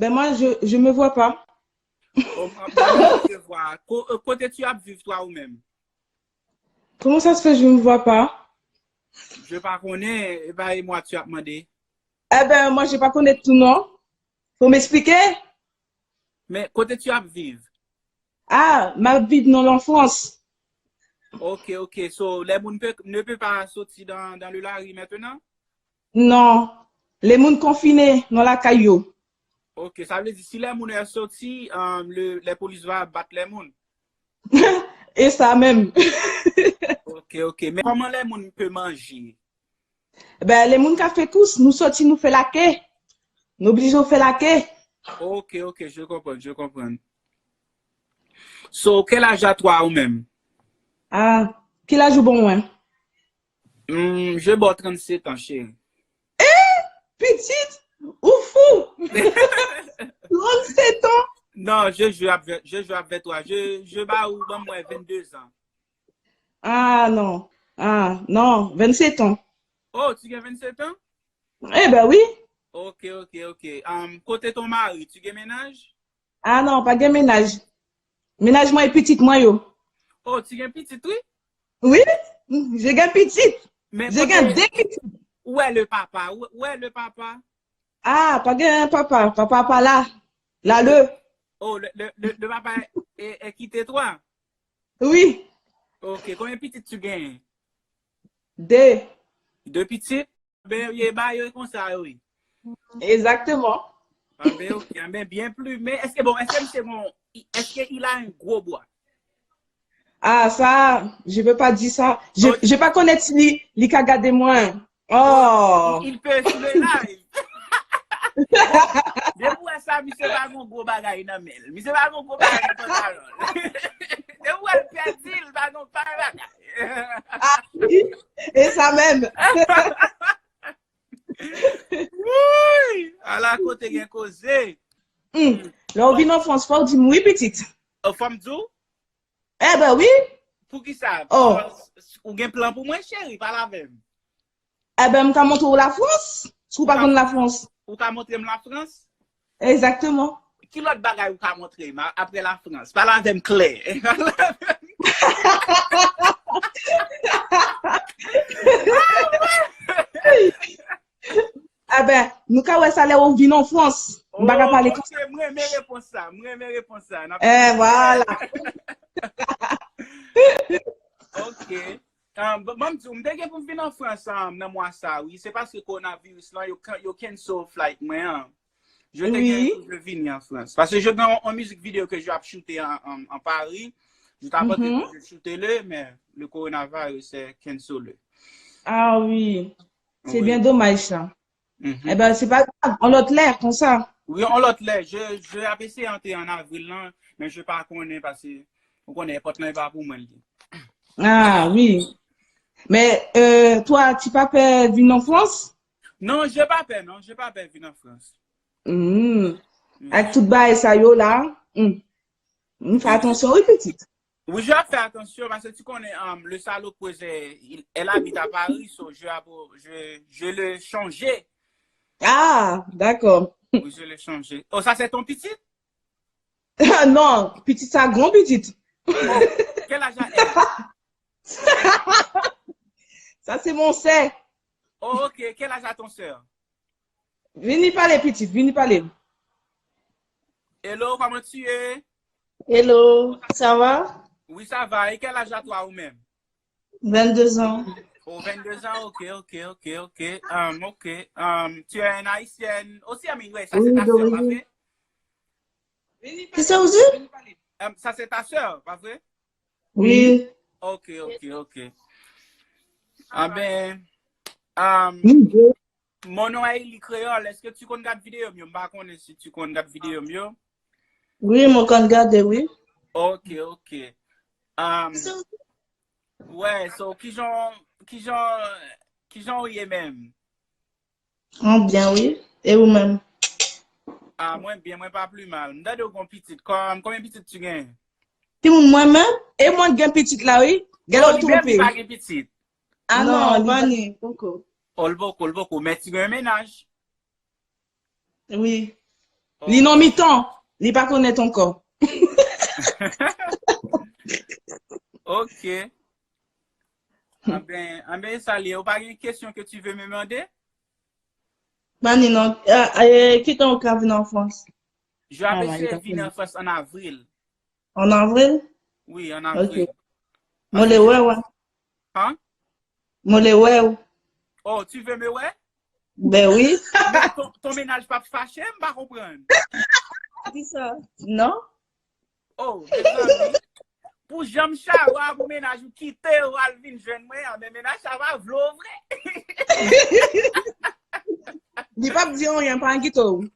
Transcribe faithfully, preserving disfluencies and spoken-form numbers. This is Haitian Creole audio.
Ben moi, je, je me vois pas. Oh, mwen, mwen, mwen te vwa. Ko- euh, Kote tu ap viv, toi, ou menm? Comment ça se fait, je ne me vois pas? Je pa konnen, e pa e mwa tu ap mande. Eh ben, moi, je pas connaître tout, non. Faut m'expliquer. Men kote tu ap viv? Ah, ma vie dans l'enfance. Ok, ok. So, les moun pe, ne peut pas sortir dans, dans le lari maintenant? Non. Les moun confinés dans la caillou. Ok, sa vle di si les moun yo soti, um, le, les police va bat les moun. E sa menm. Ok, ok. Men kòman les moun pe manje? Ben, les moun ka fè kous, nou soti, nou fè lake. Nou oblije fè lake. Ok, ok, je comprends, je comprends. So, quel âge as-tu ou menm? Ah, ki laj ou bon mwen? Hmm, je ba w trannsetan, cheri. Pitit, ou fou? Trannsetan? Non, je joue avec, je joue avec toi. Je, je ba ou, ban mwen vennde zan. Ah, non. Ah, non, vennsetan. Oh, tu gen vennsetan? Eh ben oui. Ok, ok, ok. Um, kote ton mari, tu gen mennaj? Ah non, pa gen mennaj. Mennaj mwen e pitit mwen yo. Oh, tu gen pitit, oui? Oui, je gen pitit. Men Je gen de pitit. Où est le papa? Où, où est le papa? Ah, pa gen papa. Papa pa la. La le. Oh, le, le, le, le papa est, est quitté toi? Oui. Ok, konbyen pitit tu gen? De. De pitit? Ben, ye ba yo konsa, wi. Exactement. Ah ben, ok, ah ben, bien plus. Men eske, bon, eske misye bon, eske il a un gros bras? Ah, ça, je veux pas dire ça. Je, je pa konnen si li, li ka gade mwen. Oh. Il, il peut sur le live. Depi wè sa, misye pa gon gwo bagay nan men l. Misye pa gon gwo bagay nan pantalon l. Depi wè l pèdi, l pa gon pa bagay. Ah, oui. E sa menm. Wouy! Ala kote gen koze. Hmm. Lè w vin an Frans, fò w di m wi, pitit. Oh, fò m di w? Eh ben wi. Poukisa? Oh. Ou gen plan pou mwen, cheri? Pale avè m. Eh ben, m ka montre w Lafrans, si w pa konn Lafrans. Ou ka montre m Lafrans? Exactement. Ki lòt bagay ou ka montre m a- apre Lafrans? Pale avè m klè. Eh ben, nou ka wè sa lè w vin an Frans. M pa ka pale konsa. Ok, mwen renmen repons sa. Mwen renmen repons sa. Eh, voilà. Ok. Um, bon, bon, m di w, m te gen pou m vin an Frans, um, nan mwa sa, wi. Se paske kowonaviris lan, yo, can- yo cancel flight mwen an. Je te gen pou je vini an Frans. Paske je gen yon, yon mizik videyo ke je ap choute an, an, an Pari. Je t'ai dit que je choute le, men le coronavirus est cancellé. Ah wi. Se byen domaj sa. Eh ben, se pa grav. Yon lòt lè, konsa. Wi, yon lòt lè. Je, je ap eseye antre an avril lan, men je pa konnen paske ou konnen èpòt lan e pa pou mwen li. Ah wi. Men, euh, toi, tu pa pè vin an Frans? Non, je pa pè, non, je pa pè vin an Frans. Hmm. Ak tout bagay sa yo la, hmm. M fè atansyon, wi, pitit. Oui, je vais faire attention parce que tu connais, um, le salopeuse, il- elle habite à Paris, so je, je, je le changé. Ah, d'accord. Oui, je le changé. Oh, ça c'est ton petit? Non, pitit sa, gran pitit. Oh, quel âge a elle? Sa se mon sè. Oh, ok. Quel âge a ton sœur? Vini pale, pitit, vini pale. Hello, comment tu es? Hello, ça va? Oui, ça va. Et quel âge as-tu ou même? Vingt-deux ans. Oh, vingt-deux ans, ok, ok, ok, ok. Um, ok. Um, tu es une haïtienne aussi, ami, ouais, ça c'est ta sœur, pas vrai? Qui ça aussi? Um, ça c'est ta sœur, pas vrai? Oui. Ok, ok, ok. Ah ben, um, mon nom est Eli Créole. Est-ce que tu connais gad vidéo m yo? M pa konnen si tu connais gad vidéo m yo. Oui, mwen konn gade, wi. Ok, ok. Um, ouais, so, kijan, kijan, kijan ou ye menm? Mwen byen, wi. E ou menm? Ah, mwen byen, mwen pa pli mal. M tande ou gon pitit. Kon- Konbyen pitit tu gen? Timoun mwen menm, e mwen gen pitit la, wi. Gen lè ou twonpe. Li pa gen pitit. Ah Non, non, li pa ni, poko. Oh, l poko, l poko. Men ti gen mennaj. Wi. Li nan mitan. Li pa konèt ankò. Ok. Anben, anben, sa li ye. Ou pa gen kesyon ke tu veux me mande? Pa ni non. Ah, eh, ki tan ou ka vin an Frans? Je vais essayer de venir en France en avril. An avril? Oui, en avril. Mwen le wè, wè. Hein? Mwen le wè, wè. Oh, tu veux me wè? Ben oui. Men ton, ton mennaj pa fache, m pa konprann. Ki sa? Non? Oh, mezanmi. Pou jan m chawa, pou mennaj ou kite ou al vin jwenn mwen, a, men mennaj sa pa vle w vre. Li p ap di anyen, pa enkyete w.